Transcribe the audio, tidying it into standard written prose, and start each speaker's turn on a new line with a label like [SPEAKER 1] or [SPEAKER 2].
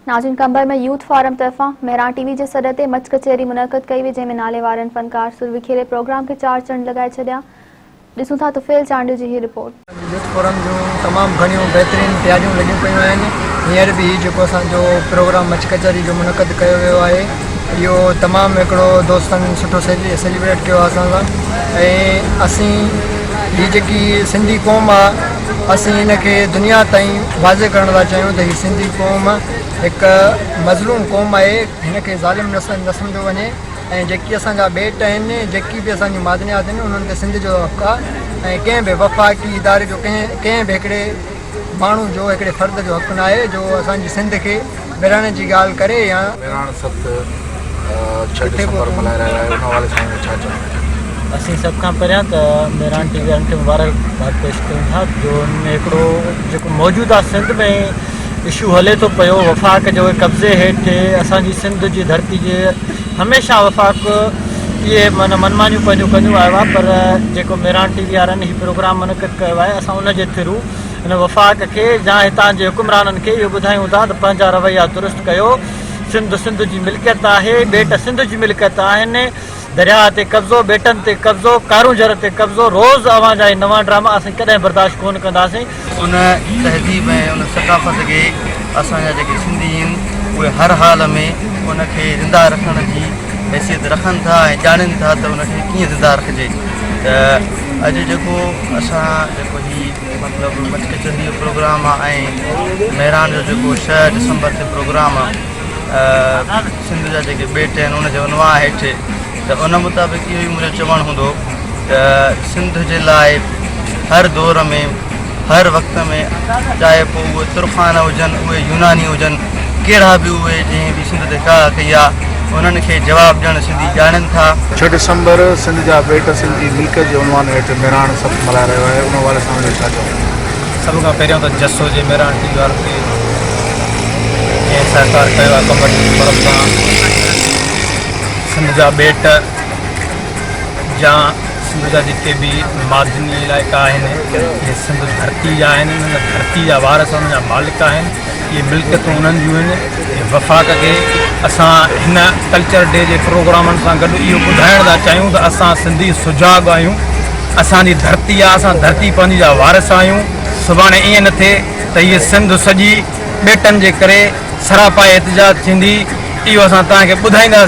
[SPEAKER 1] ناظرين Qambar ۾ youth forum طرفان مهراڻ ٽي V جي سڏ تي مچ ڪچهري منعقد ڪئي وئي جنهن ۾ نالي وارن فنڪار سر وکيري پروگرام کي چار چنڊ لڳائي ڇڏيا ڏسون ٿا طفيل چانڊيو جي هي رپورٽ.
[SPEAKER 2] يوٿ فورم جون تمام گهڻيون بهترين تياريون لڳيون پيون آهن هينئر به هي جيڪو اسان جو پروگرام مچ ڪچهري جو منعقد ڪيو ويو آهي اهو تمام هڪڙو دوستن سٺو سيليبريٽ ڪيو آهي اسان سان ۽ اسين هي جيڪي سنڌي قوم آهي اسين هن کي دنيا تائين واضح ڪرڻ ٿا چاهيون ته هي سنڌي قوم هڪ مظلوم قوم آهي هن کي ظالم نه سمجهيو وڃي ۽ جيڪي اسان جا ٻيٽ آهن جيڪي به اسان جون معدنيات آهن انهن تي سنڌ جو حق آهي ۽ ڪنهن به وفاقي اداري جو ڪنهن ڪنهن به هڪڙي ماڻهو جو هڪڙي فرد جو حق ناهي جو اسان جي سنڌ کي ورهائڻ جي ڳالهه ڪري يا
[SPEAKER 3] مهراڻ ست ڇهه ڊسمبر ملهائي رهيا آهيو ان حوالي سان اوهين ڇا چوندا؟
[SPEAKER 4] اسين سڀ کان پهريان ته مهراڻ ٽي وي وارن کي مبارڪباد پيش ڪيون ٿا جو ان ۾ هڪڙو جيڪو موجوده سنڌ ۾ اشو هلي ٿو پيو وفاق جو قبضي هيٺ اسان جي سنڌ جي ڌرتي جي هميشه وفاق اهي معنيٰ منمانيون پنهنجون ڪنديون آيو آهي پر جيڪو مهراڻ ٽي وي وارن هي پروگرام منعقد ڪيو آهي اسان ان جي ٿرو هن وفاق کي يا هتان جي حڪمرانن کي اهو ٻڌايون ٿا ته پنهنجا رويا درست ڪيو، سنڌ سنڌ جي ملڪيت آهي، ٻيٽ سنڌ جي ملڪيت آهن، درياهه تي قبضو، ٻيٽن تي قبضو، ڪارونجهر تي قبضو، روز اوهان جا هي نوان ڊراما اسين ڪڏهن برداشت ڪونه ڪنداسين.
[SPEAKER 5] ان تهذيب ۽ ان ثقافت کي اسان جا جيڪي سنڌي آهن اهي هر حال ۾ ان کي زنده رکڻ جي حيثيت رکن ٿا ۽ ڄاڻين ٿا ته ان کي ڪيئن زنده رکجي ته اڄ جيڪو اسان جيڪو هي مطلب مچ ڪچهري جو پروگرام آ ۽ مهراڻ جو جيڪو ڇهه ڊسمبر تي پروگرام آ سنڌ جا جيڪي ٻيٽ آهن ان جي عنوان هيٺ ته ان مطابق اهو ئي منهنجو چوڻ هوندو ته سنڌ جي لاء هر دور ۾ هر وقت ۾ چاهي پوء اهي ترخان هجن اهي يوناني هجن ڪهڙا به اهي جنهن به سنڌ تي ڪاهه ڪئي آ انهن کي جواب ڏيڻ سنڌي ڄاڻين ٿا.
[SPEAKER 3] ڇهه ڊسمبر سنڌ جا ٻيٽ سنڌ جي ملڪيت جي عنوان هيٺ مهراڻ سڀ ملهائي رهيو آهي ان حوالي سان اوهان جو ڇا چوڻ آهي؟
[SPEAKER 6] سڀ کان پهريون ته جس هجي مهراڻ ٽي وي وارن کي جنهن سهڪار ڪيو آهي قمبر جي فورم سان سنڌ جا ٻيٽ يا سنڌ جا جيڪي به معدني علائقا آهن اهي سنڌ ڌرتي جا آهن ان ڌرتي جا وارث انهن جا مالڪ آهن اهي ملڪيتون انهن جون آهن اهي وفاق کي اسان هن ڪلچر ڊي جي پروگرامن سان گڏ اهو ٻڌائڻ ٿا چاهيون ته اسان سنڌي سجاڳ آهيون اسان جي ڌرتي آهي اسان ڌرتي پنهنجي جا وارث آهيون سڀاڻي ائين نه ٿئي ته هيء سنڌ سڄي ٻيٽن جي ڪري سراپائي احتجاج ٿيندي اهو اسان توهان کي ٻڌائينداسين.